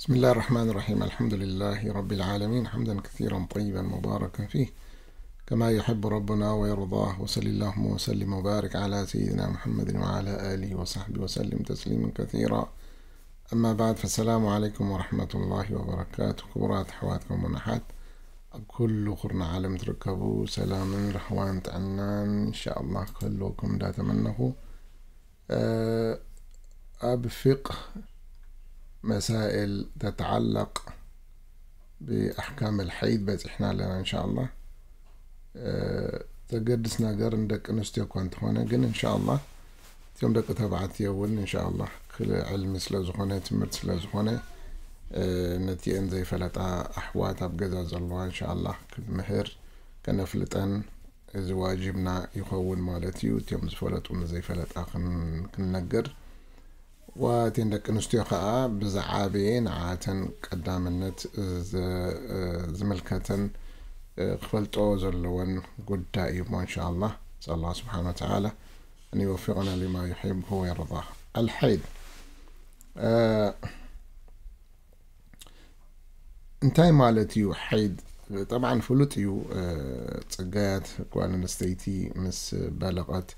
بسم الله الرحمن الرحيم. الحمد لله رب العالمين، حمدا كثيرا طيبا مباركا فيه، كما يحب ربنا ويرضاه. وصل اللهم وسلم وبارك على سيدنا محمد وعلى آله وصحبه وسلم تسليما كثيرا. أما بعد، فالسلام عليكم ورحمة الله وبركاته. ክቡራት ኣሕዋት ከምኡውን ኣሓት ኣብ ኩሉ ኩርና ዓለም ትርከቡ፣ ሰላምን ራህዋን ጥዕናን ኢንሻኣላህ ክህልወኩም እንዳተመነኹ፣ ኣብ ፊቅህ መሳኢል ተተዓለቅ ብኣሕካም ልሐይድ በፂሕና ኣለና። እንሻኣላህ ዘገድስ ነገር ንደቂ ኣንስትዮ እኳ እንተኾነ፣ ግን እንሻኣላህ እቲኦም ደቂ ተባዕትዮ እውን እንሻኣላህ ክል ዕልሚ ስለ ዝኾነ፣ ትምህርቲ ስለ ዝኾነ፣ ነቲአን ዘይፈለጣ ኣሕዋት ኣብ ገዛ ዘለዋ እንሻኣላህ ክንምህር ከነፍልጠን እዚ ዋጅብና ይኸውን ማለት እዩ። እቲኦም ዝፈለጡ ንዘይፈለጣ ክን-፣ ክንነግር፣ ወእተን ደቂ ኣንስትዮ ኸዓ ብዝዓበየ ንዓተን ቀዳምነት ዝ-፣ ዝምልከተን ክፈልጦ ዘለወን ጉዳይ እዩ እሞ እንሻኣላህ። نسأل الله سبحانه وتعالى أن يوفقنا لما يحبه ويرضاه. الحيض እንታይ ማለት እዩ ሐይድ? ጠብዓን ፍሉጥ እዩ። ጽጋያት ጓል ኣንስተይቲ ምስ በለቐት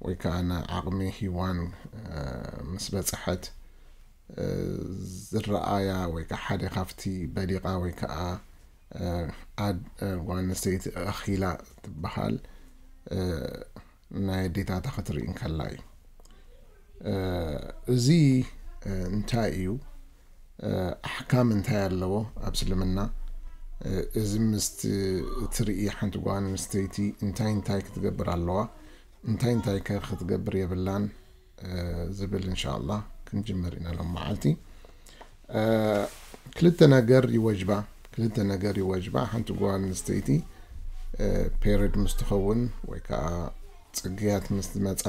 ወይ ከዓ ንዓቕሚ ሂዋን ምስ በጽሐት ዝረኣያ ወይ ከዓ ሓደ ካብቲ በሊቓ ወይ ከዓ ኣድ-፣ ጓል ኣንስተይቲ ኣኺላ ትበሃል ናይ ኣዴታታ ክትርኢ እንከላ እዩ። እዚ እንታይ እዩ? ኣሕካም እንታይ ኣለዎ ኣብ እስልምና? እዚ ምስቲ እትርኢ ሓንቲ ጓል ኣንስተይቲ እንታይ እንታይ ክትገብር ኣለዋ፣ እንታይ እንታይ ከ ክትገብር የብላን ዝብል እንሻኣላህ ክንጅምር ኢና ሎም መዓልቲ። ክልተ ነገር ይወጅባ፣ ክልተ ነገር ይወጅባ። ሓንቲ ጓል ኣንስተይቲ ፔሪድ ምስ ትኸውን ወይ ከዓ ጽግያት ምስ ትመጻ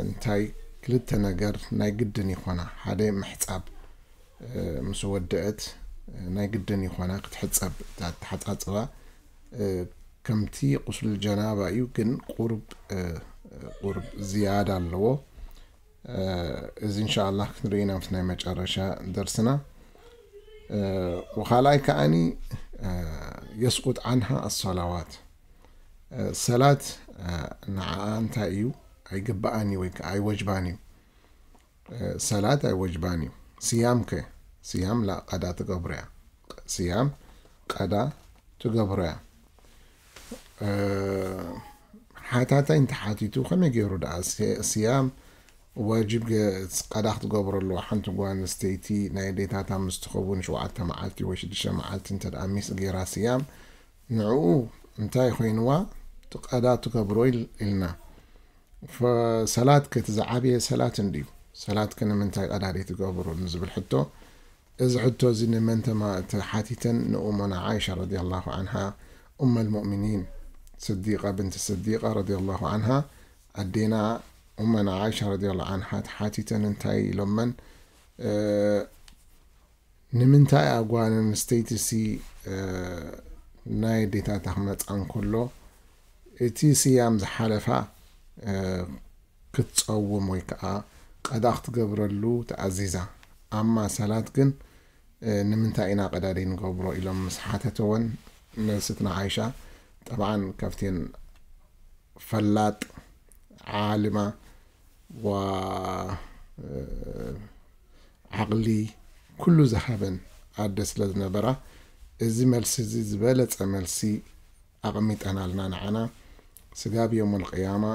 እንታይ ክልተ ነገር ናይ ግድን ይኾና። ሓደ ምሕጻብ፣ ምስ ወደአት ናይ ግድን ይኾና ክትሕጸብ። እታ ኣተሓጻጽባ ከምቲ ቁስል ጀናባ እዩ፣ ግን ቁርብ፣ ቁርብ ዝያዳ ኣለዎ። እዚ እንሻኣላህ ክንርኢ ኢና ምስ ናይ መጨረሻ ደርስና። ወኻልኣይ ከዓኒ የስቁጥ ዓንሃ ኣሰላዋት፣ ሰላት ንዓኣ እንታይ እዩ? ኣይግባኣን እዩ ወይ ከዓ ኣይወጅባን እዩ። ሰላት ኣይወጅባን እዩ። ስያም ከ? ስያም ላ ቀዳ ትገብሮ እያ። ስያም ቀዳ ትገብሮ እያ። ሓታታይ እንተሓቲቱ ከመይ ገይሩ ደኣ ስ-፣ ስያም ዋጅብ ገ-፣ ቀዳ ክትገብሮ ኣለዋ ሓንቲ ጓል ኣንስተይቲ ናይ ኣዴታታ ምስ ትኸውን ሸውዓተ መዓልቲ ወይ ሽዱሽተ መዓልቲ እንተ ደኣ ሚስ ገይራ ስያም ንዕኡ እንታይ ኮይንዋ እቲ ቀዳ ትገብሮ ኢል-፣ ኢልና። ፈ-፣ ሰላት ከ እቲ ዝዓበየ ሰላት እንድዩ። ሰላት ከ ንምንታይ ቀዳ ዘይትገብሩ ንዝብል ሕቶ፣ እዚ ሕቶ እዚ ንመን ተማ-፣ ተሓቲተን ንኡመና ዓይሻ ረዲየላሁ ዓንሃ፣ ኡመል ሙእሚኒን ስዲቃ ብንቲ ስዲቃ ረዲየላሁ ዓንሃ፣ ኣዴና ኡመና ዓይሻ ረዲየላሁ ዓንሃ ተሓቲተን እንታይ ኢሎመን፣ እ፣ ንምንታይ እያ ጓል ኣንስተይቲ ሲ፣ እ፣ ናይ ኣዴታታ ክመጻ እንከሎ እቲ ስያም ዝሓለፋ፣ እ፣ ክትጸውም ወይ ከዓ ቀዳ ክትገብረሉ ተኣዚዛ? ኣማ ሰላት ግን፣ እ፣ ንምንታይ ኢና ቀዳ ዘይንገብሮ ኢሎም ምስ ሓተተወን ንስትና ዓይሻ፣ ጠብዓን ካብተን ፈላጥ ዓልማ ዋ፣ እ፣ ዓቕሊ ኩሉ ዝሃበን ኣደ ስለ ዝነበራ፣ እዚ መልሲ እዚ ዝበለጸ መልሲ ኣቐሚጠናልና ንዓና። ስጋብ የውመል ቅያማ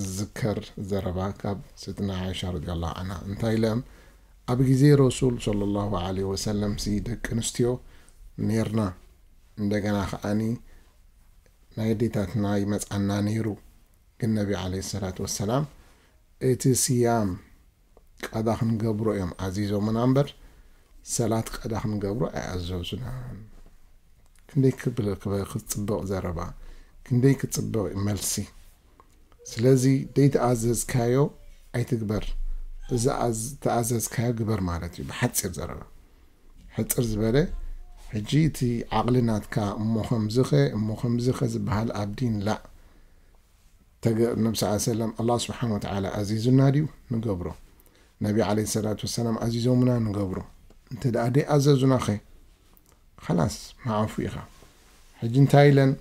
ዝዝከር ዘረባ ካብ ስድና ዓይሻ ረዲየላሁ ዓንሃ። እንታይ ኢሎም? ኣብ ግዜ ረሱል ሰለላሁ ዐለይሂ ወሰለም ሲ ደቂ ኣንስትዮ ኔርና፣ እንደገና ከዓኒ ናይ ኣዴታትና ይመጽዓና ነይሩ። ግን ነቢ ዐለይሂ ሰላቱ ወሰላም እቲ ስያም ቀዳ ክንገብሮ እዮም ኣዚዞምና እምበር፣ ሰላት ቀዳ ክንገብሮ ኣይኣዘዙናን። ክንደይ ክብል-፣ ክበ-፣ ክጽብቕ ዘረባ፣ ክንደይ ክጽብቕ መልሲ። ስለዚ ዘይተኣዘዝካዮ ኣይትግበር፣ እዚ ኣዝ-፣ ተኣዘዝካዮ ግበር ማለት እዩ። ብሓጺር ዘረባ፣ ሕጽር ዝበለ። ሕጂ እቲ ዓቕሊ ናትካ እሞ ከምዝኸ፣ እሞ ከምዝኸ ዝበሃል ኣብ ዲን ላእ። ተገ-፣ ነቢ ሰለላሁ ዐለይሂ ወሰለም ኣላህ ስብሓን ወተዓላ ኣዚዙና ድዩ? ንገብሮ። ነቢ ዐለይሂ ሰላቱ ወሰላም ኣዚዞምና ንገብሮ። እንተ ደኣ ደይኣዘዙናኸ? ኸላስ፣ መዓፉ ኢኻ። ሕጂ እንታይ ኢለን?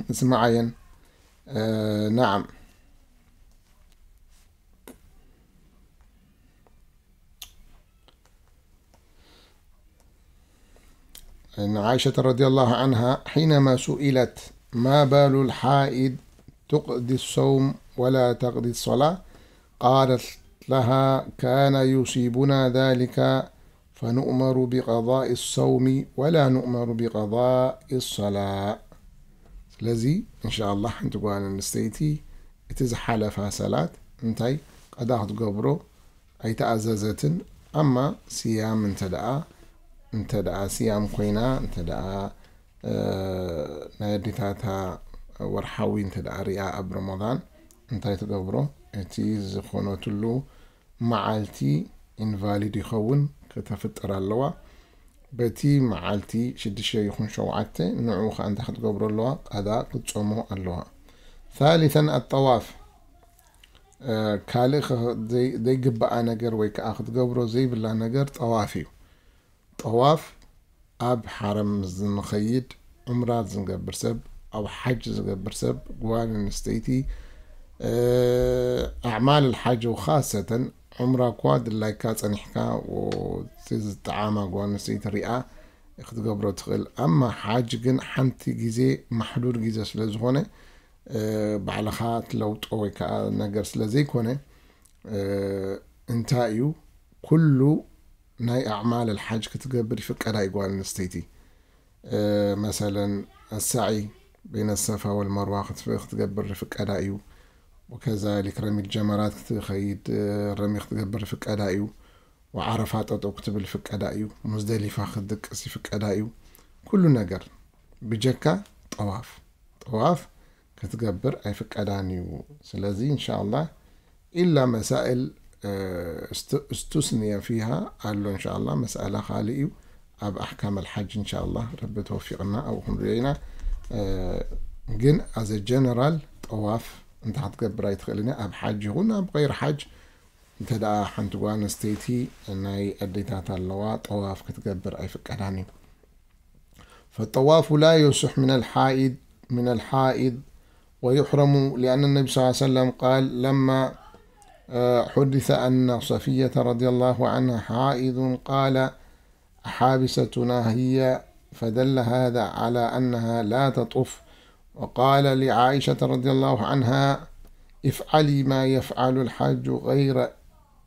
ንስምዓየን። እ፣ ነዓም። أن عائشة رضي الله عنها حينما سئلت: "ما بال الحائض تقضي الصوم ولا تقضي الصلاة؟" قالت لها: "كان يصيبنا ذلك فنؤمر بقضاء الصوم ولا نؤمر بقضاء الصلاة." ስለዚ፣ እንሻኣላህ፣ ሓንቲ ጓል ኣንስተይቲ እቲ ዝሓለፋ ሰላት እንታይ ቀዳ ክትገብሮ ኣይተኣዘዘትን። ኣማ ስያም እንተ ደኣ፣ እንተ ደኣ ስያም ኮይና፣ እንተ ደኣ፣ እ፣ ናይ ኣዴታታ ወርሓዊ እንተ ደኣ ሪኣ ኣብ ረመዳን እንታይ ትገብሮ? እቲ ዝኾነትሉ መዓልቲ ኢንቫሊድ ይኸውን፣ ከተፍጥር ኣለዋ። በቲ መዓልቲ ሽዱሽተ ይኹን ሸውዓተ፣ ንዕኡ ኸኣ እንታይ ክትገብሮ ኣለዋ? ቀዳ ክትጾሞ ኣለዋ። ثالثا الطواف። እ፣ ካልእ ኸ-፣ ዘይ-፣ ዘይግብኣ ነገር ወይ ከኣ ክትገብሮ ዘይብላ ነገር ጠዋፍ እዩ። ጠዋፍ ኣብ ሓረም ዝንኸይድ፣ ዑምራ ዝገብር ሰብ፣ ኣብ ሓጅ ዝገብር ሰብ፣ ጓል ኣንስተይቲ፣ እ፣ ኣዕማል ሓጅ ወኻሰተን ዑምራ እኳ ድላይካ ጸኒሕካ፣ ወ-፣ እቲ ዝጠዓማ ጓል ኣንስተይቲ ሪኣ ክትገብሮ ትኽእል። ኣማ ሓጅ ግን ሓንቲ ግዜ፣ ማሕዱድ ግዜ ስለ ዝኾነ፣ እ፣ ባዕልኻ ትለውጦ ወይ ከኣ ነገር ስለ ዘይኮነ፣ እ፣ እንታይ እዩ፣ ኩሉ ናይ ኣዕማል ሓጅ ክትገብር ይፍቀዳ እዩ ጓል ኣንስተይቲ። እ፣ መሰለን፣ ኣሳዒ በይነ ሰፋ ወልመርዋ ክትፍ-፣ ክትገብር ይፍቀዳ እዩ። ወከዛሊክ ረሚል ጀመራት ክትኸይድ፣ እ፣ ረሚ ክትገብር ይፍቀዳ እዩ። ወዓረፋ ጠጠው ክትብል ይፍቀዳ እዩ። ሙዝደሊፋ ክትድቅስ ይፍቀዳ እዩ። ኩሉ ነገር ብጀካ ጠዋፍ። ጠዋፍ ክትገብር ኣይፍቀዳን እዩ። ስለዚ፣ እንሻኣላህ፣ ኢላ መሳእል፣ እ፣ እስቱ-፣ እስቱስንየ ፊሃ ኣሎ፣ እንሻኣላህ፣ መሳእላ ካልእ እዩ። ኣብ ኣሕካም ኣልሓጅ፣ እንሻኣላህ፣ ረቢ ተወፊቕና፣ ኣብኡ ክንሪኦ ኢና። እ፣ ግን፣ ኣዘ ጀነራል፣ ጠዋፍ እንተ ክትገብር ኣይትኽእልን እያ። ኣብ ሓጅ ይኹን ኣብ ገይር ሓጅ፣ እንተ ደኣ ሓንቲ ጓል ኣንስተይቲ ናይ ኣዴታት ኣለዋ፣ ጠዋፍ ክትገብር ኣይፍቀዳን እዩ። فالطواف لا يصح من الحائض، من الحائض، ويحرم لأن النبي صلى الله عليه وسلم قال لما، آه، حدث أن صفية رضي الله عنها حائض، قال: "أحابستنا هي؟" فدل هذا على أنها لا تطوف. وقال لعائشة رضي الله عنها: "افعلي ما يفعل الحاج غير،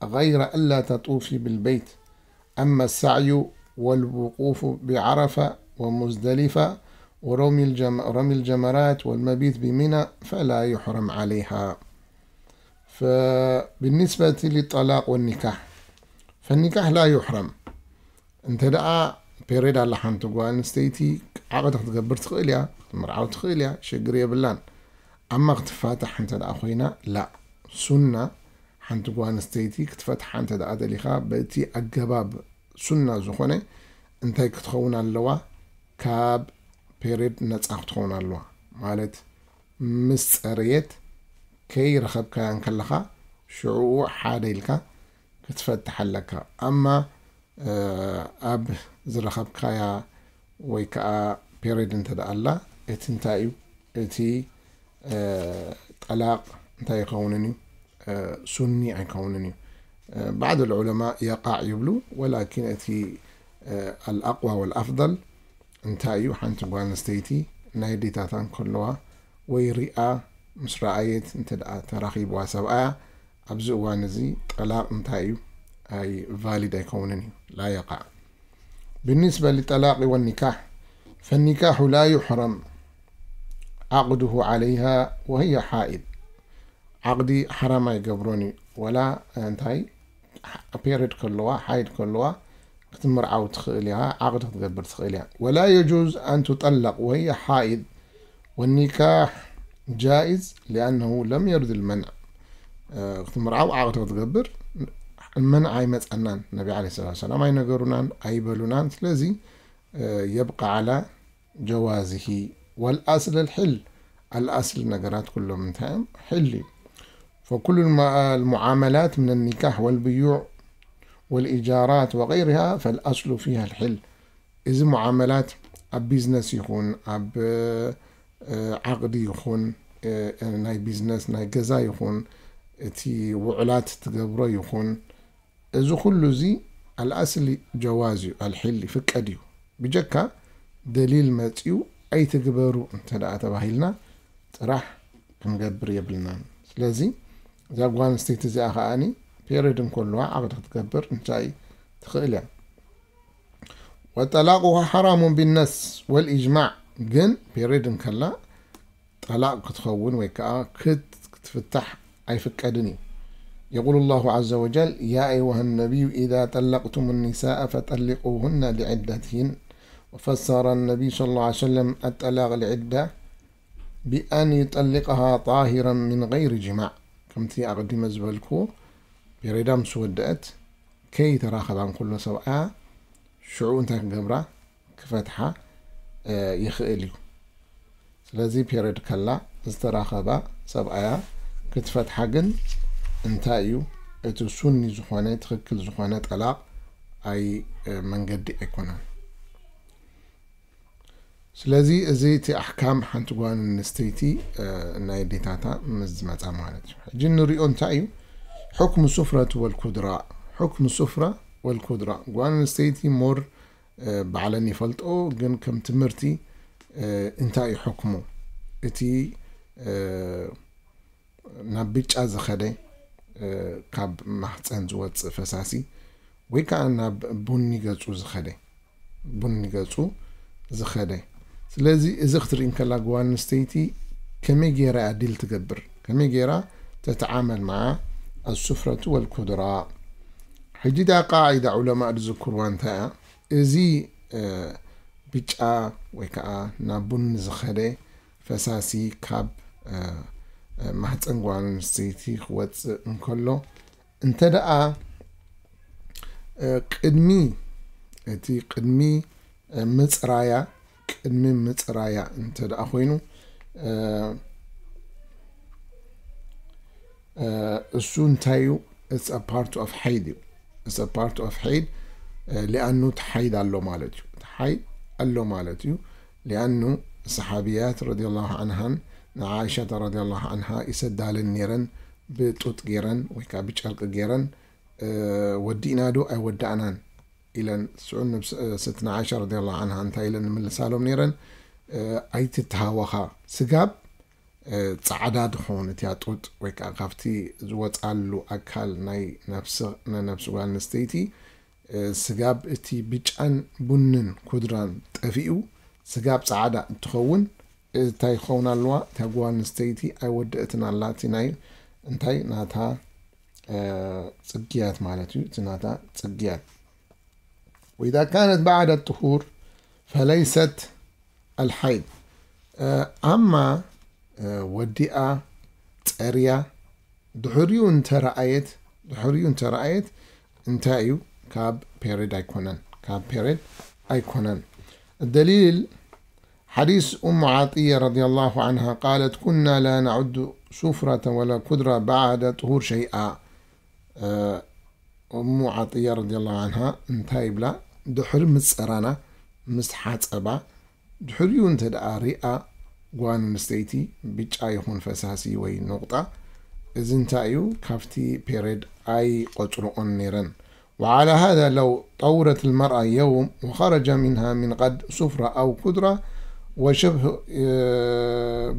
غير ألا تطوفي بالبيت." أما السعي والوقوف بعرفة ومزدلفة ورمي الجم-، رمي الجمرات والمبيت بمنى فلا يحرم عليها. فبالنسبة للطلاق والنكاح، فالنكاح لا يحرم. እንተ ደኣ ፔሬድ ኣላ ሓንቲ ጓል ኣንስተይቲ ዓቕዲ ክትገብር ትኽእል እያ፣ ክትምርዓው ትኽእል እያ፣ ሽግር የብላን። ኣማ ክትፋታሕ እንተ ደኣ ኮይና፣ ላ። ሱና ሓንቲ ጓል ኣንስተይቲ ክትፈትሓ እንተ ደኣ ደሊኻ፣ በቲ ኣገባብ ሱና ዝኾነ እንታይ ክትኸውን ኣለዋ? ካብ ፔሬድ ነጻ ክትኸውን ኣለዋ። ማለት፣ ምስ ጸረየት፣ ከይረኸብካያ እንከለኻ፣ ሽዑኡ ሓደ ኢልካ ክትፈትሕ ኣለካ። ኣማ፣ እ፣ ኣብ ዝረኸብካያ ወይ ከኣ ፔሬድ እንተ ደኣ ኣላ፣ እቲ እንታይ እዩ? እቲ፣ እ፣ ጠላቕ እንታይ ኣይከውንን እዩ? እ፣ ሱኒ ኣይከውንን እዩ። እ፣ بعض العلماء يقع ይብሉ፣ ወላኪን እቲ፣ እ፣ الأقوى والأفضل እንታይ እዩ? ሓንቲ ጓል ኣንስተይቲ ናይ ኣዴታታ እንከለዋ ወይ ሪኣ ምስ ረኣየት እንተ ደኣ ተራኺብዋ ሰብኣያ፣ ኣብዚ እዋን እዚ ጠላቕ እንታይ እዩ? ኣይ ቫሊድ ኣይከውንን እዩ፣ لا يقع. بالنسبة للطلاق والنكاح، فالنكاح لا يحرم عقده عليها وهي حائض. ዓቕዲ ሓራም ኣይገብሮን እዩ። ወላ እንታይ ፔሪድ ከለዋ፣ ሓይድ ከለዋ ክትምርዓው ትኽእል እያ፣ ዓቕዲ ክትገብር ትኽእል እያ። ولا يجوز أن تطلق وهي حائض والنكاح جائز لأنه لم يرد المنع. እ፣ ክትምርዓው ዓቕዲ ክትገብር መንዕ ኣይመጸናን። ነቢ ዓለይሂ ሰላቱ ወሰላም ኣይነገሩናን፣ ኣይበሉናን። ስለዚ፣ እ፣ يبقى على جوازه والأصل الحل. الأصل ነገራት ኩሎም እንታይ እዮም? ሕል እዩ። فكل الم-، المعاملات من النكاح والبيوع والإيجارات وغيرها فالأصل فيها الحل. እዚ ሙዓመላት ኣብ ቢዝነስ ይኹን ኣብ ዓቕዲ ይኹን ናይ ቢዝነስ ናይ ገዛ ይኹን እቲ ውዕላት ትገብሮ ይኹን እዚ ኩሉ እዚ ኣልኣስሊ ጀዋዝ እዩ ኣልሒል ይፍቀድ እዩ ብጀካ ደሊል መፅኡ ኣይትግበሩ እንተ ደኣ ተባሂልና ጥራሕ ክንገብር የብልናን ስለዚ እዛ ጓል ኣንስተይቲ እዚኣ ከዓኒ ፔሪድ እንከለዋ ዓቕዲ ክትገብር እንታይ ትኽእል እያ والطلاق حرام بالنص والإجماع ግን ፔሪድ እንከላ ጠላቕ ክትኸውን ወይ ከዓ ክትፍታሕ ኣይፍቀድን እዩ يقول الله عز وجل يا أيها النبي إذا طلقتم النساء فطلقوهن لعدتهن وفسر النبي صلى الله عليه وسلم الطلاق العدة بأن يطلقها طاهرا من غير جماع ከምቲ ኣቐዲመ ዝበልኩ ፔሬዳ ምስ ወደአት ከይተራኸባ እንከሎ ሰብኣያ ሽዑ እንታይ ክገብራ ክፈትሓ ይኽእል እዩ ስለዚ ፔሬድ ከላ ዝተራኸባ ሰብኣያ ክትፈትሓ ግን እንታይ እዩ እቲ ሱኒ ዝኾነ ትኽክል ዝኾነ ጠላቕ ኣይ መንገዲ ኣይኮነን ስለዚ እዚ እቲ ኣሕካም ሓንቲ ጓል ኣንስተይቲ ናይ ዴታታ ምስ ዝመፃ ማለት እዩ ሕጂ ንሪኦ እንታይ እዩ حكم السفرة والكدرة حكم السفرة والكدرة ጓል ኣንስተይቲ ሞር ባዕለን ይፈልጦ ግን ከም ትምህርቲ እንታይ እዩ ሕክሙ እቲ ናብ ብጫ ዝኸደ ካብ ማህፀን ዝወፅእ ፈሳሲ ወይ ከዓ ናብ ቡኒ ገፁ ዝኸደ ቡኒ ገፁ ዝኸደ ስለዚ እዚ ክትርኢ እንከላ ጓል ኣንስተይቲ ከመይ ገይራ እያ ዲል ትገብር ከመይ ገይራ ተተዓመል መዓ ኣሱፍረቱ ወልኩድራ ሕጂ ዳ ቃዒዳ ዑለማ ዝዝክርዋ እንታይ እያ እዚ ብጫ ወይ ከዓ ናብ ቡኒ ዝኸደ ፈሳሲ ካብ ማህፀን ጓል ኣንስተይቲ ክወፅእ እንከሎ እንተ ደኣ ቅድሚ እቲ ቅድሚ ምፅራያ ቅድሚ ምፅራያ እንተ ደኣ ኮይኑ እሱ እንታይ እዩ it's a part of ሓይድ እዩ it's a part of ሓይድ ሊኣኑ እቲ ሓይድ ኣሎ ማለት እዩ እቲ ሓይድ ኣሎ ማለት እዩ ሊኣኑ ሰሓብያት ረዲየላሁ ዓንሃን ንዓይሸተ ረዲየላሁ ዓንሃ ይሰዳለን ነይረን ብጡጥ ገይረን ወይ ከዓ ብጨርቂ ገይረን ወዲእና ዶ ኣይወዳእናን ኢለን ስዑን ስትና ዓይሻ ረዲየላሁ ዓንሃ እንታይ ኢለን ንምልሳሎም ነይረን ኣይትተሃወኻ ስጋብ ፃዕዳ ድኸውን እቲያ ጡጥ ወይ ከዓ ካብቲ ዝወፃሉ ኣካል ናይ ነፍሲ ጓል ኣንስተይቲ ስጋብ እቲ ብጫን ቡንን ኩድራን ጠፊኡ ስጋብ ፃዕዳ እንትኸውን እንታይ ክኸውን ኣለዋ እታ ጓል ኣንስተይቲ ኣይወደእትን ኣላ እቲ ናይ እንታይ ናታ ፅግያት ማለት እዩ እቲ ናታ ፅግያት وإذا كانت بعد الطهور فليست الحيض أما ወዲኣ ፀርያ ድሕሪኡ እንተረኣየት ድሕሪኡ እንተረኣየት እንታይ እዩ ካብ ፔሬድ ኣይኮነን ካብ ፔሬድ ኣይኮነን الدليل حديث أم عطية رضي الله عنها قالت كنا لا نعد سفرة ولا كدرة بعد طهور شيئا أم عطية رضي الله عنها እንታይ ይብላ ድሕሪ ምፀራና ምስ ሓፀባ ድሕሪኡ እንተ ደኣ ሪኣ ጓል ኣንስተይቲ ብጫ ይኹን ፈሳሲ ወይ ኑቕጣ እዚ እንታይ እዩ ካብቲ ፔሬድ ኣይቆፅርኦን ነይረን وعلى هذا لو طورت المرأة يوم وخرج منها من قد صفرة أو كدرة وشبه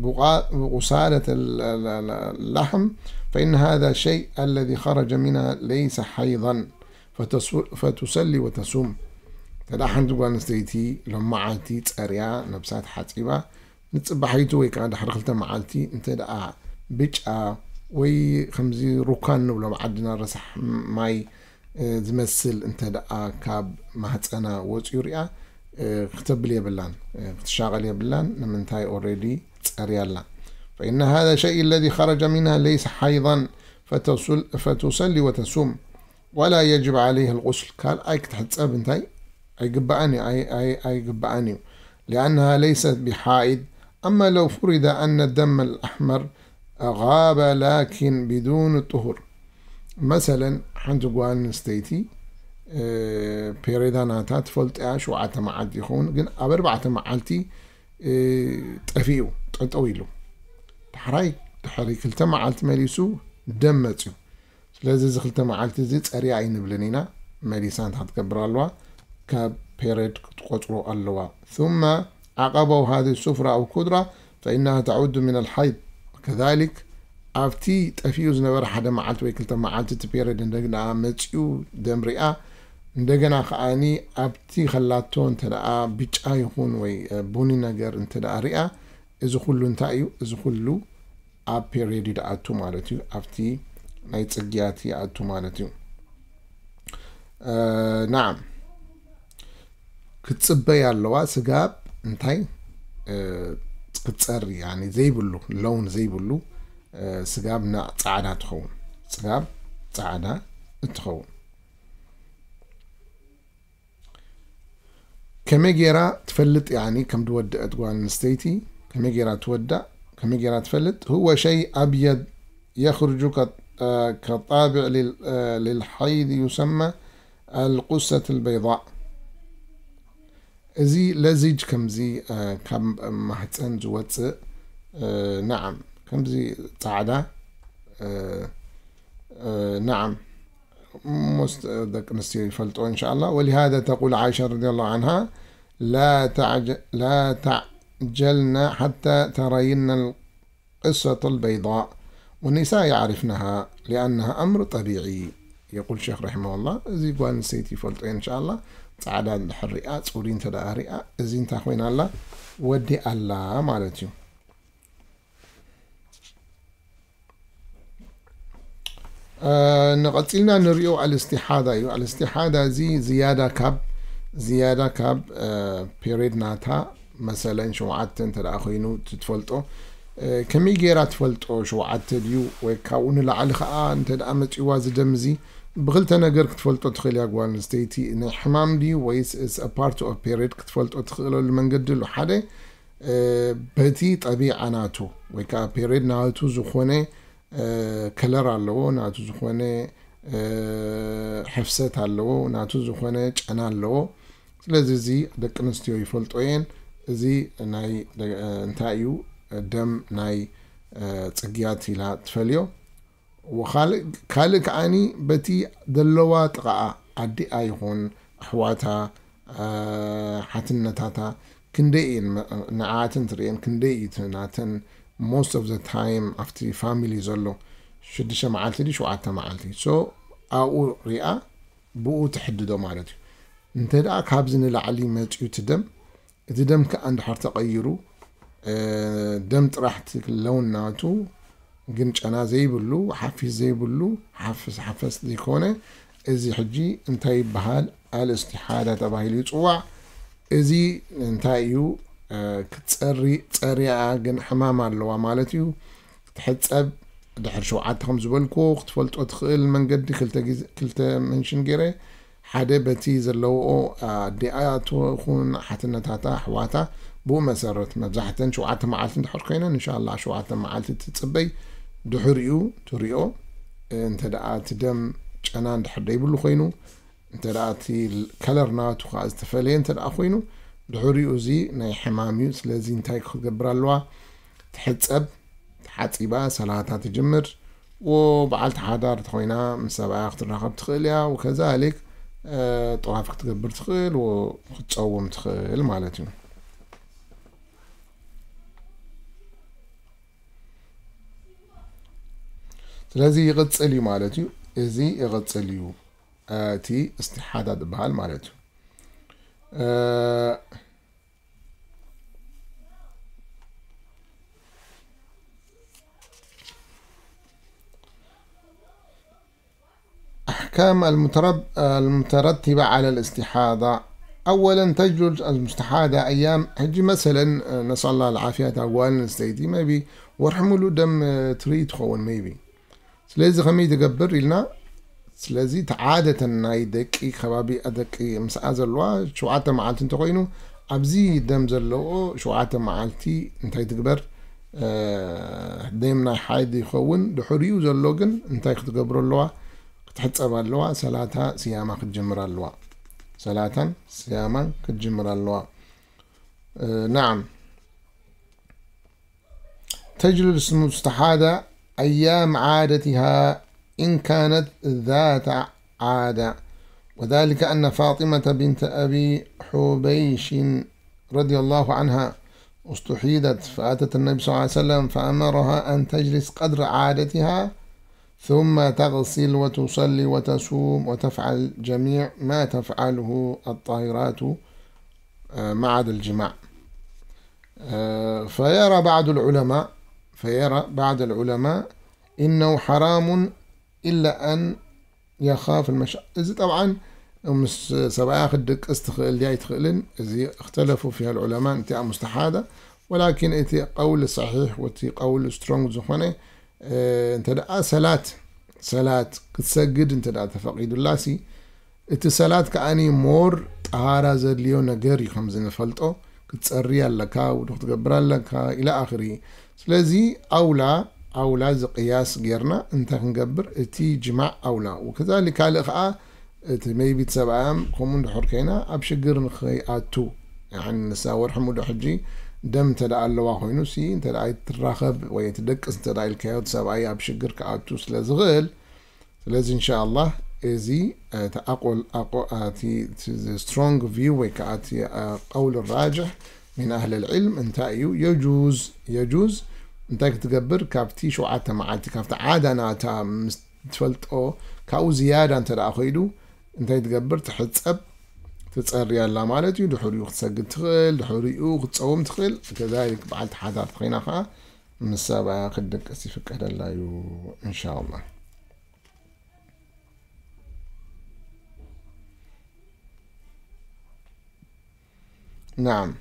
بقصالة اللحم فإن هذا الشيء الذي خرج منها ليس حيضا فتصلي وتصوم ተዳ ሓንቲ ጓል ኣንስተይቲ ሎም መዓልቲ ፀርያ ነብሳ ተሓፂባ ንፅባሒቱ ወይ ከዓ ድሕሪ ክልተ መዓልቲ እንተ ደኣ ብጫ ወይ ከምዚ ሩካን ንብሎም ዓድና ረሳሕ ማይ ዝመስል እንተ ደኣ ካብ ማህፀና ወፅኡ ሪኣ ክተብል የብላን ክትሻቐል የብላን ንምንታይ ኦሬዲ ፀርያ ኣላ فإن هذا شيء الذي خرج منها ليس حيضا فتصل فتصلي وتصوم ولا يجب عليها الغسل ካልኣይ ክትሕፀብ እንታይ ኣይግባኣን እዩ ኣይግባኣን እዩ لأنها ليست بحائض أما لو فرض أن الدم الأحمر غاب لكن بدون الطهر مثلا ሓንቲ ጓል ኣንስተይቲ ፔሬዳ ናታ ትፈልጦ እያ። ሸውዓተ መዓልቲ ይኸውን፣ ግን ኣብ ኣርባዕተ መዓልቲ ጠፊኡ፣ ጠጠው ኢሉ። ዳሕራይ ድሕሪ ክልተ መዓልቲ መሊሱ ደም መፅዩ። ስለዚ እዚ ክልተ መዓልቲ እዚ ፀሪያ ኣይንብልን ኢና። መሊሳ እንታይ ክትገብር ኣለዋ? ካብ ፔሬድ ክትቆፅሮ ኣለዋ። ثم عقبه هذه الصفرة أو كدرة فإنها تعد من الحيض. كذلك ኣብቲ ጠፊኡ ዝነበረ ሓደ መዓልቲ ወይ ክልተ መዓልቲ እቲ ፔሬድ እንደገና መፅኡ ደም ሪኣ፣ እንደገና ከዓኒ ኣብቲ ከላቶ እንተ ደኣ ብጫ ይኹን ወይ ቡኒ ነገር እንተ ደኣ ሪኣ፣ እዚ ኩሉ እንታይ እዩ? እዚ ኩሉ ኣብ ፔሬድ እዩ ደኣቱ ማለት እዩ። ኣብቲ ናይ ጽግያት ይኣቱ ማለት እዩ። ናዓም ክትጽበይ ኣለዋ። ስጋብ እንታይ ክትጸሪ ዘይብሉ፣ ለውን ዘይብሉ ስጋብ ጻዕዳ ትኸውን። ስጋብ ጻዕዳ እትኸውን። ከመይ ጌራ ትፈልጥ ያኒ ከም ዝወደአት ጓል ኣንስተይቲ ከመይ ጌራ ትወዳእ ከመይ ጌራ ትፈልጥ? هو شيء أبيض يخرج كالطابع للحيض يسمى القصة البيضاء. እዚ ለዚጅ ከምዚ ካብ ማህፀን ዝወፅእ ናዓም ከምዚ ፃዕዳ ናዓም ሞስት ደቂ ኣንስትዮ ይፈልጦ إن شاء الله. ولهذا تقول عائشة رضي الله عنها لا تعجلن حتى ترين القصة البيضاء والنساء يعرفنها لأنها أمر طبيعي. يقول الشيخ رحمه الله እዚ ጓል ኣንስተይቲ ይፈልጦ إن شاء الله ፃዕዳ እንድሕር ሪኣ ፅሩይ እንተ ደኣ ሪኣ እዚ እንታይ ኮይና ኣላ ወዲ ኣላ ማለት እዩ። ንቐፂልና ንሪኦ ኣልእስቲሓዳ እዩ። ኣልእስቲሓዳ እዚ ዝያዳ ካብ ዝያዳ ካብ ፔሬድ ናታ መሰለን ሸውዓተ እንተ ደኣ ኮይኑ ትፈልጦ ከመይ ገይራ ትፈልጦ ሸውዓተ ድዩ ወይ ካብኡ ንላዕሊ ከዓ እንተ ደኣ መፂዋ ዝደም እዚ ብክልተ ነገር ክትፈልጦ ትኽእል እያ ጓል ኣንስተይቲ ናይ ሕማም ድዩ ወይስ part of period ክትፈልጦ ትኽእለሉ መንገዲ ኣሎ። ሓደ በቲ ጠቢዓ ናቱ ወይ ከዓ ፔሬድ ናቱ ዝኾነ ከለር ኣለዎ፣ ናቱ ዝኾነ ሕፍሰት ኣለዎ፣ ናቱ ዝኾነ ጨና ኣለዎ። ስለዚ እዚ ደቂ ኣንስትዮ ይፈልጦ እየን። እዚ ናይ እንታይ እዩ ደም ናይ ፅግያት ኢላ ትፈልዮ። ካልእ ከዓኒ በቲ ዘለዋ ጥቓኣ ኣዲኣ ይኹን ኣሕዋታ ሓትነታታ ክንደይ እየን ንዓኣተን ትርእየን ክንደይ እዩ ናተን most of the time ኣብቲ ፋሚሊ ዘሎ ሽዱሽተ መዓልቲ ድዩ ሸውዓተ መዓልቲ so ኣብኡ ሪኣ ብኡ ትሕድዶ ማለት እዩ። እንተ ደኣ ካብዚ ንላዕሊ መፅዩ እቲ ደም እቲ ደም ከዓ እንድሕር ተቐይሩ ደም ጥራሕ ትለውን ናቱ ግን ጨና ዘይብሉ ሓፊስ ዘይብሉ ሓፍስ ሓፈስ ዘይኮነ እዚ ሕጂ እንታይ ይበሃል? ኣልእስቲሓዳ ተባሂሉ ይፅዋዕ። እዚ እንታይ እዩ? ክትፀሪ ፀሪያ ግን ሕማም ኣለዋ ማለት እዩ። ክትሕፀብ ድሕሪ ሸውዓተ ከም ዝበልኩ ክትፈልጦ ትኽእል መንገዲ ክልተ መንሽን ገይረ ሓደ በቲ ዘለውኦ ኣዲኣቶ ይኹን ሓትነታታ ኣሕዋታ ብኡ መሰረት መብዛሕተን ሸውዓተ መዓልቲ እንድሕር ኮይነን እንሻላ ሸውዓተ መዓልቲ ትፅበይ ድሕሪኡ ትሪኦ እንተ ደኣ እቲ ደም ጨና እንድሕር ደይብሉ ኮይኑ እንተ ደኣ እቲ ከለር ናቱ ከዓ ዝተፈለየ እንተ ደኣ ኮይኑ ድሕሪኡ እዚ ናይ ሕማም እዩ። ስለዚ እንታይ ክትገብር ኣለዋ? ትሕፀብ፣ ተሓፂባ ሰላታ ትጅምር። ወበዓልቲ ሓዳር ተኾይና ምስ ሰብኣያ ክትራኸብ ትኽእል እያ። ወከዛሊክ ጠዋፍ ክትገብር ትኽእል ወክትፀውም ትኽእል ማለት እዩ። ስለዚ ይቕፅል እዩ ማለት እዩ። እዚ ይቕፅል እዩ እቲ እስቲሓዳ ዝበሃል ማለት እዩ። أحكام المترب المترتبة على الاستحاضة. أولا تجلس المستحاضة أيام ሕጂ مثلا نسأل الله العافية ጓል ኣንስተይቲ maybe ወርሒ ሙሉእ ደም ትርኢ ትኸውን maybe ስለዚ ከመይ ትገብር ኢልና ስለዚ ተዓደተን ናይ ደቂ ከባቢ ደቂ ምስኣ ዘለዋ ሸውዓተ መዓልቲ እንተኮይኑ ኣብዚ ደም ዘለዎ ሸውዓተ መዓልቲ እንታይ ትግበር ደም ናይ ሓይድ ይኸውን ድሕሪኡ ዘሎ ግን እንታይ ክትገብሮ ኣለዋ ክትሕጸብ ኣለዋ። ሰላታ ስያማ ክትጅምር ኣለዋ። ሰላታን ስያማን ክትጅምር ኣለዋ። እ፣ ናዓም። تجلس المستحاضة أيام عادتها إن كانت ذات عادة، وذلك أن فاطمة بنت أبي حبيش رضي الله عنها استحيضت، فأتت النبي صلى الله عليه وسلم فأمرها أن تجلس قدر عادتها، ثم تغسل وتصلي وتصوم وتفعل جميع ما تفعله الطاهرات، آه، ما عدا الجماع. آه، فيرى بعض العلماء، فيرى بعض العلماء إنه حرام إلا أن يخاف المشقة. እዚ ጠብዓን ምስ ሰብኣያ ክትድቅስ ትኽእል ድያ ኣይትኽእልን፣ እዚ እክተለፉ ፊሃ ልዑለማ፣ እንቲኣ ሙስተሓዳ። ወላኪን እቲ ቀውል ሰሒሕ ወቲ ቀውል ስትሮንግ ዝኾነ፣ እ፣ እንተ ደኣ ሰላት፣ ሰላት ክትሰግድ እንተ ደኣ ተፈቒዱላሲ፣ እቲ ሰላት ከኣኒ ሞር ጠሃራ ዘድልዮ ነገር እዩ፣ ከም ዝንፈልጦ ክትጸሪ ኣለካ፣ ውዱ ክትገብር ኣለካ፣ ኢላ ኣኽሪ። ስለዚ ኣውላ፣ ኣውላ እዚ ቅያስ ጌርና እንታይ ክንገብር፣ እቲ ጅማዕ ኣውላ። ወከዛሊክ ካልእ ከኣ እቲ መይቢት ሰብኣያም ከምኡ እንድሕር ኮይና ኣብ ሽግር ንኸይኣቱ፣ ያኒ ንሳ ወርሒ ሙሉእ ሕጂ ደም እንተ ደኣ ኣለዋ ኮይኑ ሲ፣ እንተ ደኣ ኣይትራኸብ ወይ ትደቅስ እንተ ደኣ ኢልካዮ፣ እቲ ሰብኣይ ኣብ ሽግር ክኣቱ ስለ ዝኽእል፣ ስለዚ እንሻኣላህ እዚ፣ እ፣ እቲ ኣቆል-፣ ኣቆ-፣ እ፣ እቲ፣ እቲ ስትሮንግ ቪው ወይ ከዓ እቲ፣ እ፣ ቀውል ራጅሕ ምን ኣህል ልዕልም እንታይ እዩ? የጁዝ፣ የጁዝ እንታይ ክትገብር? ካብቲ ሸውዓተ መዓልቲ፣ ካብቲ ዓዳ ናታ ምስ ትፈልጦ፣ ካብኡ ዝያዳ እንተ ደኣ ኸይዱ፣ እንታይ ትገብር? ትሕጸብ፣ ትጸሪ ኣላ ማለት እዩ። ድሕሪኡ ክትሰግድ ትኽእል፣ ድሕሪኡ ክትጸውም ትኽእል። ከዛሊክ በዓልቲ ሓዳር ተኾይና ኸዓ፣ ምስ ሰብኣያ ክትድቅስ ይፍቀደላ እዩ፣ እንሻኣላህ። نعم.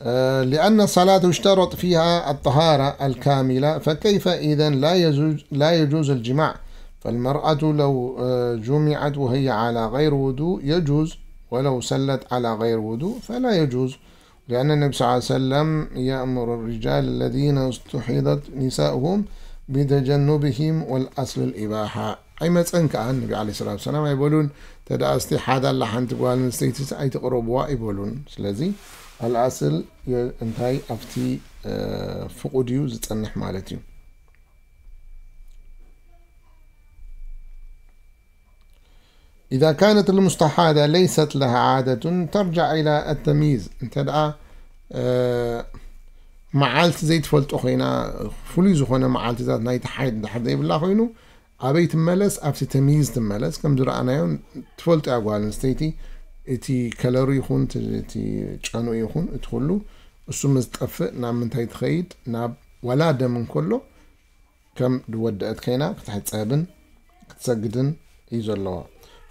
آه، لأن الصلاة يشترط فيها الطهارة الكاملة، فكيف إذن لا يجوز، لا يجوز الجماع؟ فالمرأة لو، آه، جمعت وهي على غير وضوء يجوز، ولو صلت على غير وضوء فلا يجوز، لأن النبي صلى الله عليه وسلم يأمر الرجال الذين استحيضت نساؤهم بتجنبهم، والأصل الإباحة. ኣይመፀን ከዓ ነቢ ዓለይሂ ሰላቱ ወሰላም ኣይበሉን፣ ተደኣ እስቲ ሓዳ ኣላ ሓንቲ ጓል ኣንስተይቲ ኣይትቕረብዋ ኣይበሉን። ስለዚ ኣልኣስል የ-፣ እንታይ ኣብቲ፣ እ፣ ፍቑድ እዩ ዝፀንሕ ማለት እዩ። إذا كانت المستحاضة ليست لها عادة ترجع إلى التمييز. እንተ ደኣ፣ እ፣ መዓልቲ ዘይትፈልጦ ኮይና፣ ፍሉይ ዝኾነ መዓልትታት ናይቲ ሓይድ እንድሕር ዘይብላ ኮይኑ፣ ኣበይ ትመለስ? ኣብቲ ተምይዝ ትመለስ። ከም ዝረኣናዮ ትፈልጦ እያ ጓል ኣንስተይቲ፣ እቲ ከለሩ ይኹን፣ እቲ፣ እቲ ጨንኡ ይኹን፣ እቲ ኩሉ እሱ ምስ ጠፍእ ናብ ምንታይ ትኸይድ? ናብ ዋላ ደም እንከሎ ከም ዝወደአት ከይና ክትሕጸብን ክትሰግድን እዩ ዘለዋ።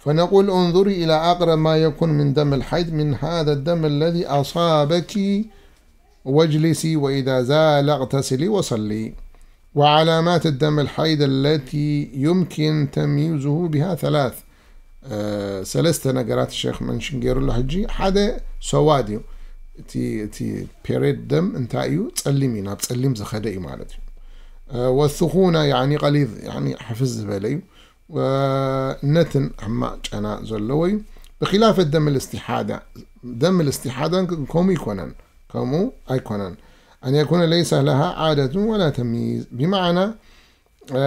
فنقول انظري إلى أقرب ما يكون من دم الحيض من هذا الدم الذي أصابك واجلسي وإذا زال اغتسلي وصلي. وعلامات الدم الحيض التي يمكن تمييزه بها ثلاث. እ፣ ሰለስተ ነገራት ሸኽ መንሽን ገይሩ ኣሎ። ሕጂ ሓደ ሰዋድ እዩ። እቲ፣ እቲ ፔሬድ ደም እንታይ እዩ? ጸሊም እዩ፣ ናብ ጸሊም ዝኸደ እዩ ማለት እዩ። እ፣ ወሱኹና ያኒ ቀሊዝ፣ ያኒ ሕፍዝ ዝበለ እዩ። ወነትን ሕማቕ ጨና ዘለዎ እዩ። ብኺላፍ ደም ልእስቲሓዳ፣ ደም ልእስቲሓዳ ከምኡ ይኮነን፣ ከምኡ ኣይኮነን። أن يكون ليس لها عادة ولا تمييز، ብማዕና፣ እ፣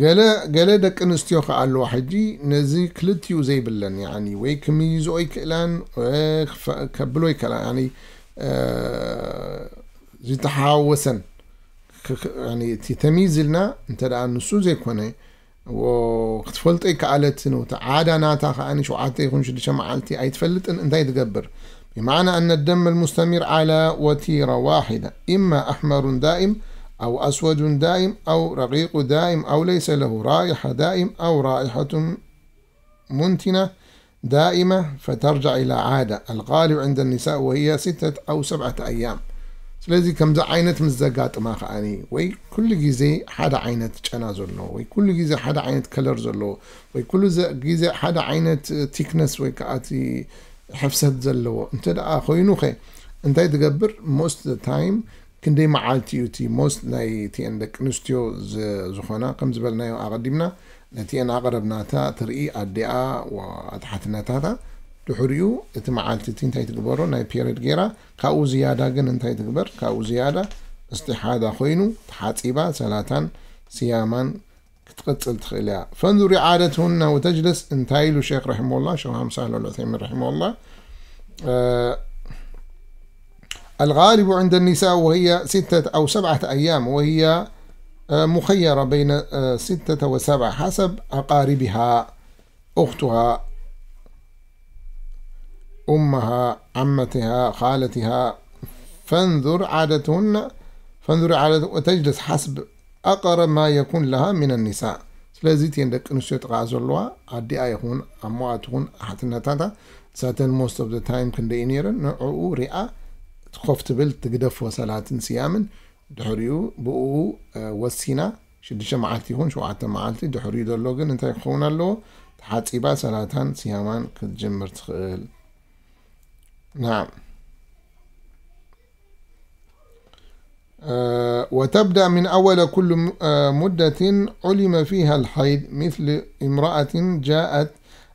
ገለ፣ ገለ ደቂ ኣንስትዮ ከኣ ኣለዋ ሕጂ ነዚ ክልቲኡ ዘይብለን፣ ያኒ ወይ ክምይዝኦ ይክእላን፣ ወይ ክፈ-፣ ከብሎ ይክእላን፣ ያኒ፣ እ፣ ዝተሓዋወሰን ክ-፣ ክ-፣ ያኒ እቲ ተምይዝ ኢልና እንተ ደኣ ንሱ ዘይኮነ፣ ወ-፣ ክትፈልጦ ይከኣለትን፣ እቲ ዓዳ ናታ ከኣ ሸውዓተ ይኹን ሽዱሽተ መዓልቲ ኣይትፈልጥን፣ እንታይ ትገብር? بمعنى أن الدم المستمر على وتيرة واحدة، إما أحمر دائم، أو أسود دائم، أو رقيق دائم، أو ليس له رائحة دائم، أو رائحة منتنة دائمة، فترجع إلى عادة الغالب عند النساء وهي ستة أو سبعة أيام. ስለዚ ከምዚ ዓይነት ምስ ዘጋጥማ ከኣኒ ወይ ኩሉ ግዜ ሓደ ዓይነት ጨና ዘለዎ ወይ ኩሉ ግዜ ሓደ ዓይነት ከለር ዘለዎ ወይ ኩሉ ዘ-፣ ግዜ ሓደ ዓይነት ቲክነስ ወይ ከዓ እቲ ሕፍሰት ዘለዎ እንተ ደኣ ኮይኑኸ፣ እንታይ ትገብር? Most time ክንደይ መዓልቲ እዩ እቲ most ናይ እቲአን ደቂ ኣንስትዮ ዝ-፣ ዝኾና? ከም ዝበልናዮ ኣቐዲምና፣ ነቲአን ኣቕረብ ናታ ትርኢ፣ ኣዲኣ፣ ወ-፣ ኣትሓትነታታ። ድሕሪኡ እቲ መዓልቲ እቲ እንታይ ትግበሮ? ናይ ፔሪድ ገይራ። ካብኡ ዝያዳ ግን እንታይ ትግበር? ካብኡ ዝያዳ እስቲሓዳ ኮይኑ ተሓጺባ ሰላታን ስያማን ክትቕጽል ትኽእል እያ። فانظر عادتهن وتجلس، እንታይ ኢሉ ሸኽ رحمه الله، ሸኽ محمد صالح العثيمين رحمه الله، الغالب عند النساء وهي ستة أو سبعة أيام، وهي مخيرة بين ستة وسبعة حسب أقاربها، أختها، أمها، عمتها، خالتها، فانظر عادتهن، فانظر عادة وتجلس حسب أقرب ما يكون لها من النساء። ስለዚ እተን ደቂ ኣንስትዮ ጥቓ ዘለዋ ኣዲኣ ይኹን ኣሞኣ ትኹን ኣሓትነታታ፣ ሳተን most of the time ክንደይ እዩ ነይረን፣ ንዕኡ ሪኣ ኮፍ ትብል ትግደፎ ሰላትን ስያምን ድሕሪኡ ብኡ ወሲና ሽዱሽተ መዓልቲ ይኹን ሸውዓተ መዓልቲ ድሕሪኡ ዘሎ ግን እንታይ ክኸውን ኣለዎ? ተሓጺባ ሰላታን ስያማን ክትጅምር ትኽእል። نعم. وتبدأ من أول كل مدة علم فيها الحيض، مثل امرأة جاءت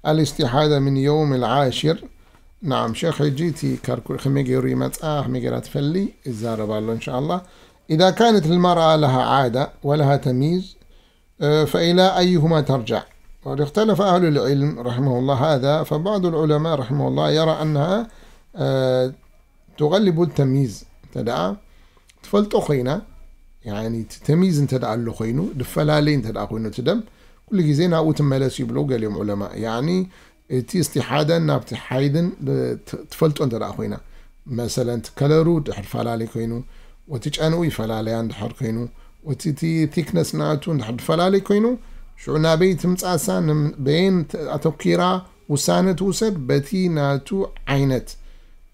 الاستحاضة من يوم العاشر. نعم شيخ، ሕጂ እቲ ካልኩል ከመይ ገይሩ ይመጻ፣ ከመይ ገይራ ትፈሊ ይዛረብ ኣሎ إن شاء الله. إذا كانت المرأة لها عادة ولها تمييز، فإلى أيهما ترجع؟ وقد اختلف أهل العلم رحمه الله هذا، فبعض العلماء رحمه الله يرى أنها تغلب التمييز. እንተ ደኣ ትፈልጦ ኮይና፣ يعني ተሚዝ እንተ ደኣ ኣሎ ኮይኑ፣ ድፈላለይ እንተ ደኣ ኮይኑ እቲ ደም፣ ኩሉ ግዜ ናብኡ ትመለስ ይብሉ ገሊኦም ዑለማ። يعني እቲ እስቲሓደን ናብቲ ሓይድን ትፈልጦ እንተ ደኣ ኮይና፣ መሰለን እቲ ከለሩ ድሕር ፈላለይ ኮይኑ፣ ወቲ ጨንኡ ይፈላለያ እንድሕር ኮይኑ፣ ወቲ እቲ ቲክነስ ናቱ እንድሕር ድፈላለይ ኮይኑ፣ ሽዑ ናበይ ትምጻሳ፣ በየን ኣተኪራ ውሳነ ትውሰድ፣ በቲ ናቱ ዓይነት።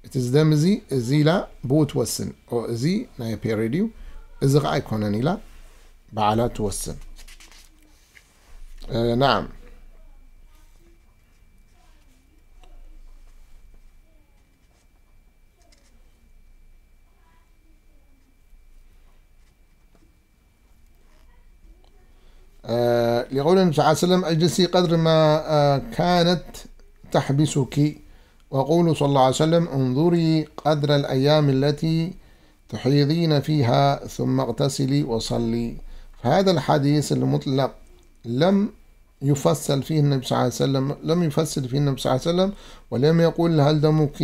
እቲ ዝደም እዚ፣ እዚ ኢላ ብኡ ትወስን። ኦ፣ እዚ ናይ ፔሪድ እዩ፣ እዚ ኸዓ ኣይኮነን ኢላ ባዕላ ትወስን። نعم. لقول النبي صلى الله عليه وسلم: اجلسي قدر ما كانت تحبسك، وقوله صلى الله عليه وسلم: انظري قدر الأيام التي تحيضين فيها ثم اغتسلي وصلي. فهذا الحديث المطلق لم يفصل فيه النبي صلى الله عليه وسلم، لم يفصل فيه النبي صلى الله عليه وسلم، ولم يقل هل دمك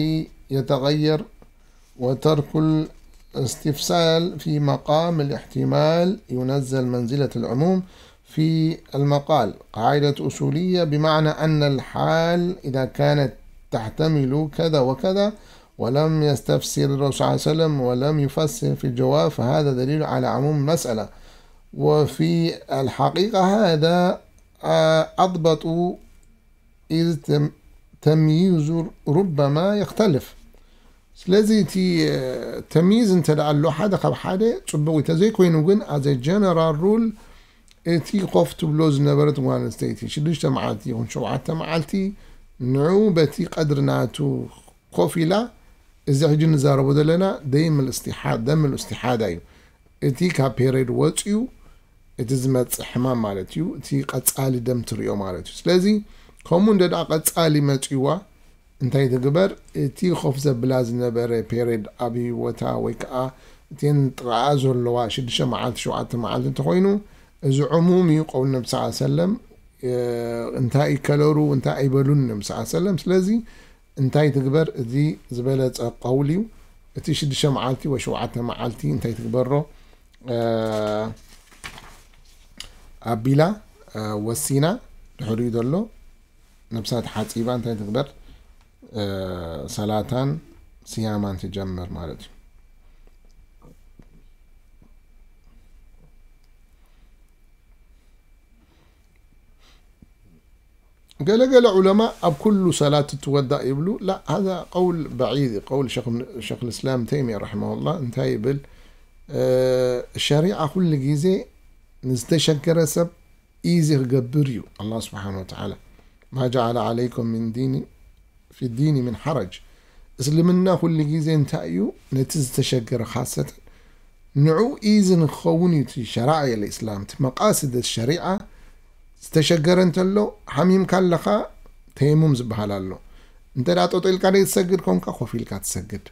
يتغير، وترك الاستفصال في مقام الاحتمال ينزل منزلة العموم في المقال. قاعدة أصولية، بمعنى أن الحال إذا كانت تحتمل كذا وكذا، ولم يستفسر الرسول صلى الله عليه وسلم ولم يفصل في الجواب، فهذا دليل على عموم المسألة. وفي الحقيقة هذا أضبط، إذ تمييز ربما يختلف. ስለዚ እቲ ተምይዝ እንተ ደኣ ኣሎ ሓደ ካብ ሓደ ጽቡቕ እዩ። ተዘይኮይኑ ግን፣ as a general rule፣ እቲ ኮፍ ትብሎ ዝነበረት ጓል ኣንስተይቲ ሽዱሽተ መዓልቲ ይኹን ሸውዓተ መዓልቲ፣ ንዑ በቲ ቀድሪ ናቱ ኮፍ ኢላ፣ እዚ ሕጂ ንዛረቦ ዘለና ደይም ልእስቲሓ-፣ ደም ልእስቲሓዳ እዩ። እቲ ካብ ፔሬድ ወጽዩ እቲ ዝመጽእ ሕማም ማለት እዩ። እቲ ቀጻሊ ደም ትሪኦ ማለት እዩ። ስለዚ ከምኡ እንደ ደኣ ቀጻሊ መጽዋ እንታይ ትግበር? እቲ ኮፍ ዘብላ ዝነበረ ፔሬድ ኣብ ህይወታ ወይ ከዓ እተን ጥቓኣ ዘለዋ ሽዱሽተ መዓልቲ፣ ሸውዓተ መዓልቲ እንተኾይኑ፣ እዚ ዕሙም እዩ። ቀውል ነቢ ሰለላሁ ዐለይሂ ወሰለም እንታይ እዩ ከለሩ፣ እንታይ ኣይበሉን ነቢ ሰለላሁ ዐለይሂ ወሰለም። ስለዚ እንታይ ትግበር? እዚ ዝበለጸ ቀውል እዩ። እቲ ሽዱሽተ መዓልቲ ወይ ሸውዓተ መዓልቲ እንታይ ትግበሮ? እ፣ ኣቢላ፣ እ፣ ወሲና፣ ድሕሪኡ ዘሎ ነብሳ ተሓጺባ እንታይ ትግበር? እ፣ ሰላታን ስያማን ትጀምር ማለት እዩ። ገለ ገለ ዑለማ ኣብ ኩሉ ሰላት ትወዳእ ይብሉ። ላ፣ ሃዛ ቀውል በዒድ፣ ቀውል ሸኽ፣ ሸኽ ልእስላም ተይሚያ ረሒመሁላህ እንታይ ይብል? እ፣ ሸሪዓ ኩሉ ግዜ ንዝተሸገረ ሰብ ኢዚ ክገብር እዩ። ኣላህ ስብሓነ ወተዓላ፣ "ማ ጀዓለ ዓለይኩም ሚን ዲኒ፣ ፊ ዲኒ ሚን ሓረጅ፣ እስልምና ኩሉ ግዜ እንታይ እዩ? ነቲ ዝተሸገረ ካሰተን ንዑ ኢዚ ንክኸውን እዩ። እቲ ሸራዒ ልእስላም፣ እቲ መቃስድ ሸሪዓ ዝተሸገረ እንተሎ፣ ሓሚምካ ኣለኻ፣ ተየሙም ዝበሃል ኣሎ። እንተ ደኣ ጠጦ ኢልካ ደይትሰግድ ኮንካ፣ ኮፍ ኢልካ ትሰግድ።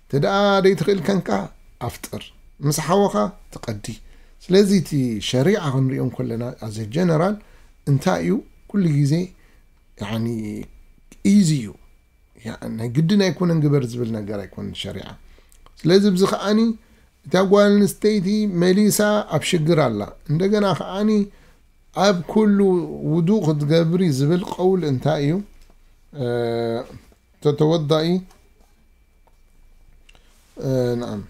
እንተ ደኣ ደይትኽእል ከንካ፣ ኣፍጥር። ምስ ሓወኻ ትቐዲ። ስለዚ እቲ ሸሪዓ ክንሪኦ እንከለና፣ ኣዘ ጀነራል እንታይ እዩ? ኩሉ ግዜ ያኒ ኢዚ እዩ። ያ-፣ ናይ ግድን ኣይኮነን ግበር ዝብል ነገር ኣይኮነን ሸሪዓ። ስለዚ ብዚ ከዓኒ እታ ጓል ኣንስተይቲ መሊሳ ኣብ ሽግር ኣላ። እንደገና ከዓኒ ኣብ ኩሉ ውዱእ ክትገብሪ ዝብል ቀውል እንታይ እዩ? እ፣ ተተወዳኢ፣ እ፣ ነዓም።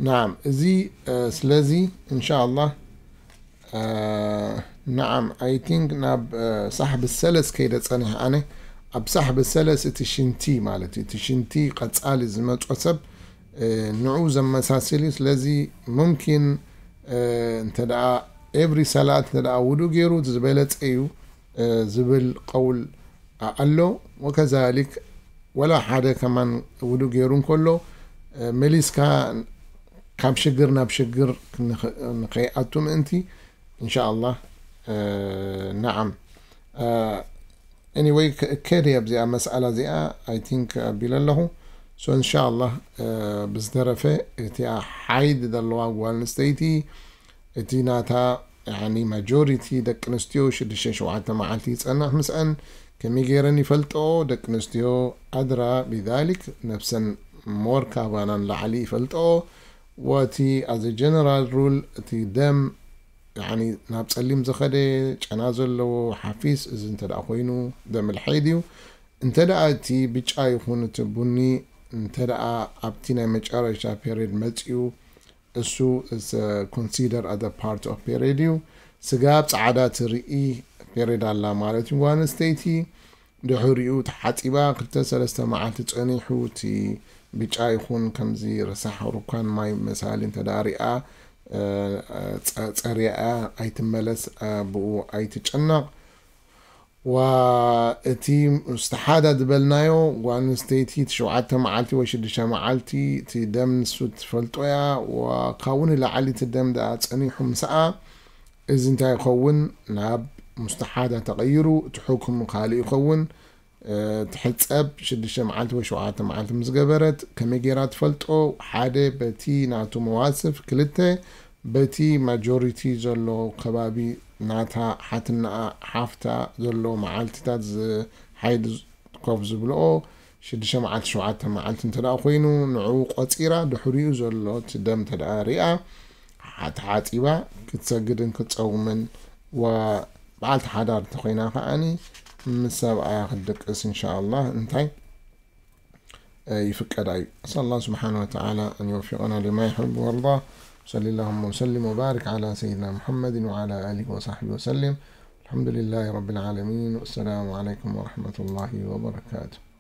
ናም፣ እዚ፣ እ፣ ስለዚ፣ እንሻኣላህ፣ እ፣ ናዓም፣ I think ናብ፣ እ፣ ሳሕብ ሰለስ ከይደ ጸኒሐ ኣነ። ኣብ ሳሕብ ሰለስ እቲ ሽንቲ ማለት እዩ። እቲ ሽንቲ ቀጻሊ ዝመጾ ሰብ፣ እ፣ ንዑ ዘመሳስል እዩ። ስለዚ፣ ሙምኪን፣ እ፣ እንተ ደኣ ኤቭሪ ሰላት እንተ ደኣ ውዱእ ገይሩ፣ እቲ ዝበለጸ እዩ፣ እ፣ ዝብል ቀውል ኣ-፣ ኣሎ። ወከዛሊክ፣ ወላ ሓደ ከማን ውዱእ ገይሩ እንከሎ፣ እ፣ መሊስካ ካብ ሽግር ናብ ሽግር ንኸ-፣ ንኸይኣቱ ምእንቲ፣ እንሻኣላህ፣ እ፣ ነዓም። እ፣ ኤኒወይ፣ ከ-፣ ከደ ኣብዚኣ መስኣላ እዚኣ፣ I think፣ ኣቢለ ኣለኹ። ሶ፣ እንሻኣላህ፣ እ፣ ብዝተረፈ፣ እቲኣ ሓይድ ዘለዋ ጓል ኣንስተይቲ፣ እቲ ናታ፣ ያኒ፣ ማጆሪቲ ደቂ ኣንስትዮ ሽዱሽተ ሸውዓተ መዓልቲ ይጸንሕ ምስአን፣ ከመይ ገይረን ይፈልጥኦ? ደቂ ኣንስትዮ ኣድራ ቢዛሊክ፣ ነብሰን ሞር ካባና ንላዕሊ ይፈልጥኦ። ወቲ፣ ኣዘ ጀነራል ሩል፣ እቲ ደም፣ ያኒ፣ ናብ ጸሊም ዝኸደ፣ ጨና ዘለዎ፣ ሓፊስ፣ እዚ እንተ ደኣ ኮይኑ፣ ደም ልሐይድ እዩ። እንተ ደኣ እቲ ብጫ ይኹን እቲ ቡኒ፣ እንተ ደኣ ኣብቲ ናይ መጨረሻ ፔሪድ መጺኡ፣ እሱ is, uh, consider as a part of period እዩ። ስጋብ ጻዕዳ ትርኢ ፔሪድ ኣላ ማለት እዩ። ጓል ኣንስተይቲ ድሕሪኡ ተሓጺባ ክልተ ሰለስተ መዓልቲ ጸኒሑ፣ እቲ ብጫ ይኹን ከምዚ ረሳሕ ሩኳን ማይ መሳሊ እንተ ደኣ ሪኣ፣ እ፣ ጸ-፣ ጸሪያ ኣይትመለስ፣ እ፣ ብኡ ኣይትጨነቕ። ዋ፣ እቲ ሙስተሓዳ ዝበልናዮ ጓል ኣንስተይቲ፣ እቲ ሸውዓተ መዓልቲ ወይ ሽዱሽተ መዓልቲ እቲ ደም ንሱ ትፈልጦ እያ። ዋ፣ ካብኡ ንላዕሊ እቲ ደም ደኣ ጸኒሑ ምስኣ፣ እዚ እንታይ ይኸውን? ናብ ሙስተሓዳ ተቐይሩ፣ እቲ ሕክሙ ካልእ ይኸውን። እ፣ ትሕጸብ ሽዱሽተ መዓልቲ ወይ ሸውዓተ መዓልቲ ምስ ገበረት፣ ከመይ ጌራ ትፈልጦ? ሓደ፣ በቲ ናቱ መዋስፍ፣ ክልተ፣ በቲ ማጆሪቲ ዘሎ ከባቢ ናታ ሓትናኣ ሓፍታ ዘሎ መዓልቲታት ዝ-፣ ሓይድ ዝ-፣ ኮፍ ዝብልኦ ሽዱሽተ መዓልቲ፣ ሸውዓተ መዓልቲ እንተ ደኣ ኮይኑ፣ ንዕኡ ቆጺራ፣ ድሕሪኡ ዘሎ እቲ ደም እንተ ደኣ ሪኣ፣ ሓ-፣ ተሓጺባ ክትሰግድን ክትጸውምን፣ ወ-፣ በዓልቲ ሓዳር እንተ ኮይና ከዓኒ ምስ ሰብኣያ ክትድቅስ፣ እንሻኣላህ፣ እንታይ ይፍቀድ እዩ። أسأل الله سبحانه وتعالى أن يوفقنا لما يحب ويرضى. صلى اللهم وسلم وبارك على سيدنا محمد وعلى آله وصحبه وسلم. الحمد لله رب العالمين، والسلام عليكم ورحمة الله وبركاته.